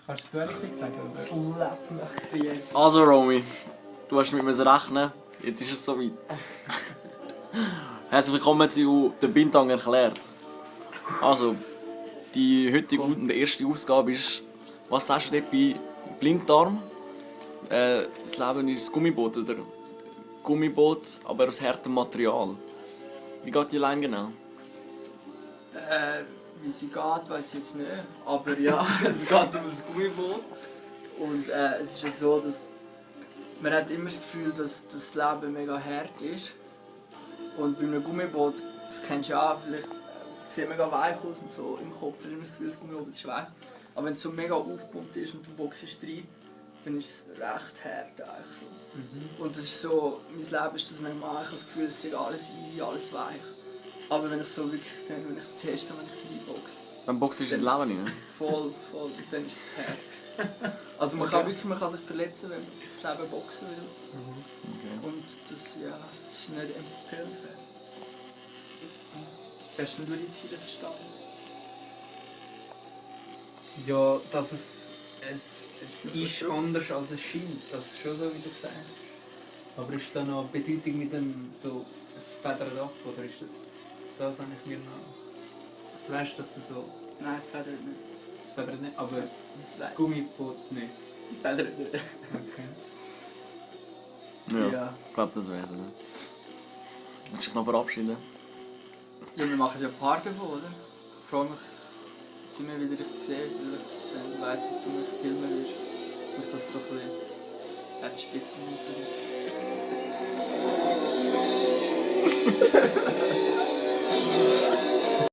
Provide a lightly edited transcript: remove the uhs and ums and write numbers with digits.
Kannst du richtig sagen, oder? Slap nach Krieg. Also Romy, du hast mit mir rechnen. Jetzt ist es soweit. Herzlich willkommen zu «Der Bintang erklärt». Also, die heutige und die erste Ausgabe ist, was sagst du dort bei Blinddarm? Das Leben ist ein Gummiboot, oder? Gummiboot, aber aus hartem Material. Wie geht die Line genau? Wie sie geht, weiß ich jetzt nicht. Aber ja, es geht um ein Gummiboot. Und es ist ja so, dass man hat immer das Gefühl, dass das Leben mega hart ist. Und bei einem Gummiboot, das kennst du ja auch, vielleicht, es sieht mega weich aus und so im Kopf, hast du immer das Gefühl, das Gummiboot ist weich. Aber wenn es so mega aufgepumpt ist und du boxst rein, dann ist es recht hart eigentlich so. Und das ist so, mein Leben ist das manchmal, ich habe das Gefühl, es ist alles easy, alles weich. Aber wenn ich so wirklich, wenn ich es teste, wenn ich reinboxe, Dann boxst du das Leben rein. voll, und dann ist es hart. Also man kann sich verletzen, wenn man das Leben boxen will. Okay. Und das, ja, das ist nicht empfehlenswert. Hast du die Ziele verstanden? Ja, dass es ist anders als es scheint. Das ist schon so, wie du gesagt hast. Aber ist da noch Bedeutung mit dem so, es federt ab, oder ist das habe ich mir noch... Also weißt du, dass du so... Nein, es federt nicht. Es federt nicht, aber Nein. Gummiboot nicht. Es federt nicht. Okay. Ja, Ja. ich glaube, das wäre es, oder? Willst du dich noch verabschieden? Ja, wir machen ja ein paar davon, oder? Ich freue mich, jetzt immer wieder dich zu sehen, weil ich dann weiss, dass du mich filmen wirst. Und das so ein bisschen an die Spitze nimmt.